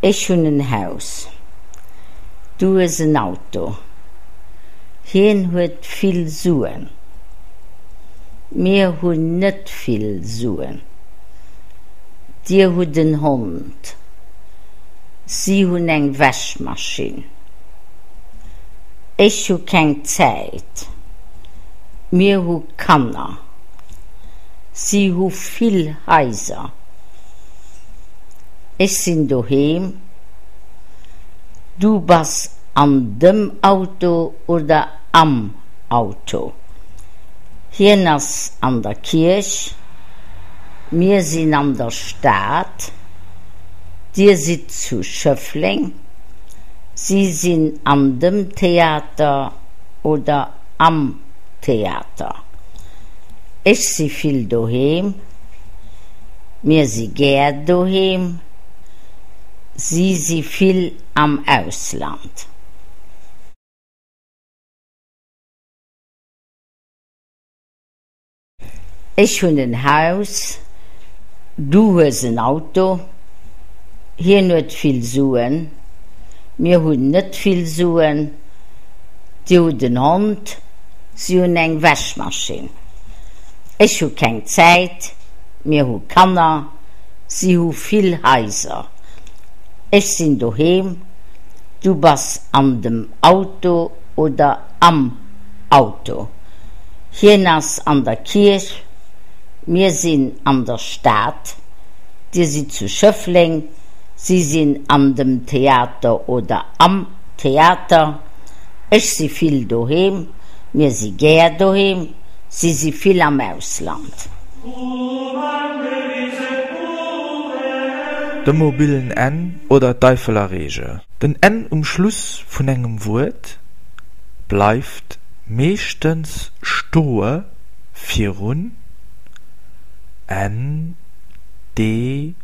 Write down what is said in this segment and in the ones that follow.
Ech hunn en Haus. Du hues en Auto. Hien huet vill Suen. Mir hunn net vill Suen. Dir hutt en Hond. Si hunn eng Wäschmaschinn. Ech hu keng Zäit. Mir hu Kanner. Si hu vill Haiser. Ech sinn doheem. Du bass an dem Auto oder am Auto. Hien ass an der Kierch. Mir sinn an der Stad. Dir sidd zu Schëffleng. Si sinn an dem Theater oder am Theater. Ech si vill doheem. Mir si gär doheem. Si si vill am Ausland. Ech hunn en Haus. Du hues en Auto. Hien huet vill Suen. Mir hunn net vill Suen. Dir hutt en Hond. Si hunn eng Wäschmaschinn. Ech hu keng Zäit. Mir hu Kanner. Si hu vill Haiser. Ech sinn doheem. Du bass an dem Auto oder am Auto. Hien ass an der Kierch. Mir sinn an der Stad. Dir sidd zu Schëffleng. Si sinn an dem Theater oder am Theater. Ech si vill doheem. Mir si gär doheem. Si si vill am Ausland. De mobilen N oder d'Eifeler Reegel. Den N um Schluss vun engem Wuert bleift meeschtens stoe virun n, d,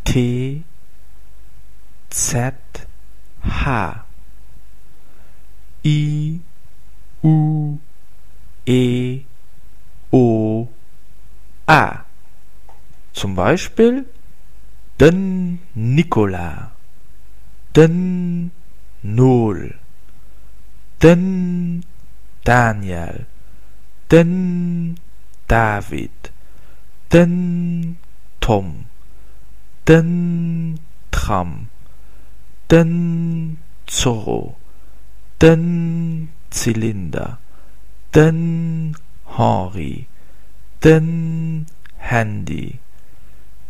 t, z, h, i, u, e, o, a. Zum Beispill den Nicolas, den Nol, den Daniel, den David, den Tom, den Tram, den Zorro, den Zylinder, den Henri, den Handy,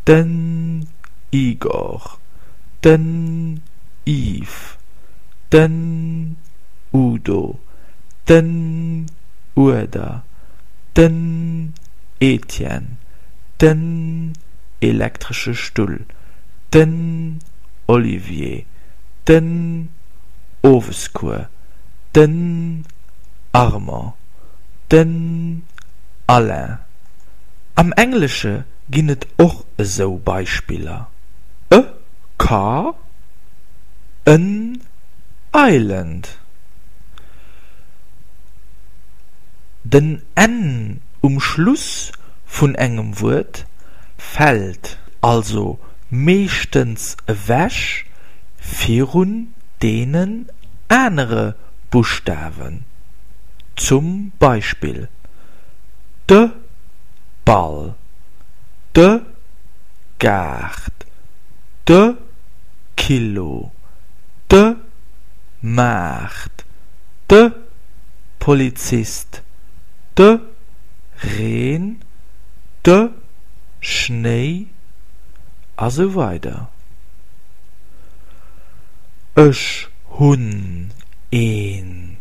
den Igor, den Yves, den Udo, den Uerder, den Etienne, den elektresche Stull, den Olivier, den Owescours, den Armand, den Alain. Am Englesche ginn et och esou Beispiller, a car, an island. Den n um Schluss vun engem Wuert fält also meeschtens ewech virun deenen anere Buschtawen, zum Beispill de Ball, de Gaart, de Kilo, de Maart, de Polizist, de Reen, de Schnéi a sou weider. Ech hunn een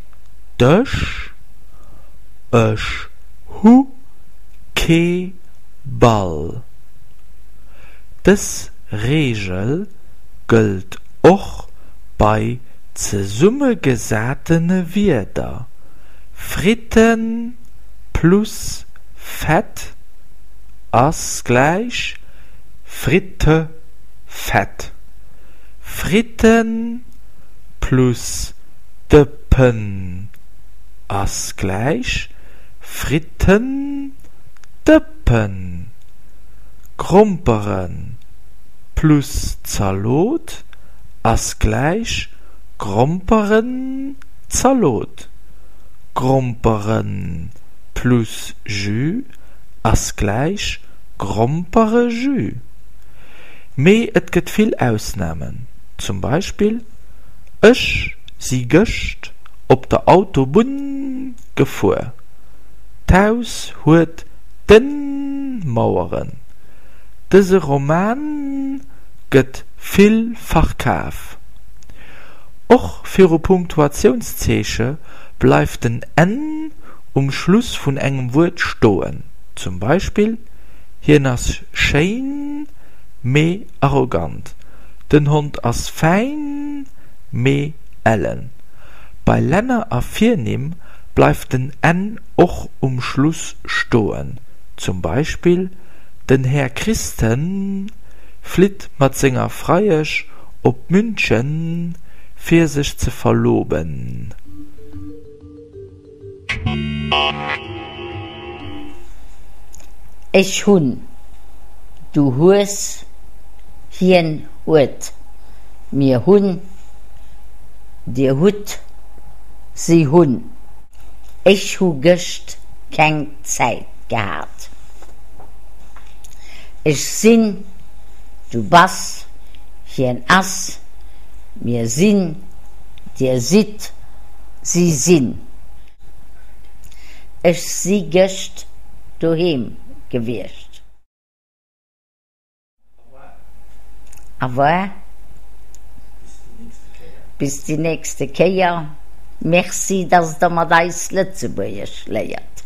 Dësch. Ech hu kee Ball. Dës Reegel gëllt och bei zesummegesatene Wierder, Fritten plus Fett ass gläich Frittefett. Fritten plus Dëppen ass gläich Frittendëppen. Grompere plus Zalot. Ass gläich Gromperenzalot. Gromperen plus Jus ass gläich Gromperejus. Mee et gëtt vill Ausnamen, zum Beispill, Ech si gëscht op der Autobunn gefuer. D'Haus huet den Maueren. Dëse Roman gëtt vill verkaf. Och viru Punktuatiounszeeche bleift den n um Schluss vun engem Wuert stoen, zum Beispill, Hien ass schéin, mee arrogant. Den Hond ass fäin, mee ellen. Bei Länner a Virnimm bleift den n och um Schluss stoen, zum Beispill, Den Här Christen flitt mat senger Freiesch op München fir sech ze verloben. Ech hunn, du hues, hien huet, mir hunn, dir hutt, si hunn. Ech hu gëscht keng Zäit gehat. Ech sinn, du bass, hien ass, mir sinn, dir sidd, si sinn. Ech si gëscht doheem gewiescht. Au revoir. Bis déi nächste Kéier. Merci, dass Der mat eis Lëtzebuergesch léiert.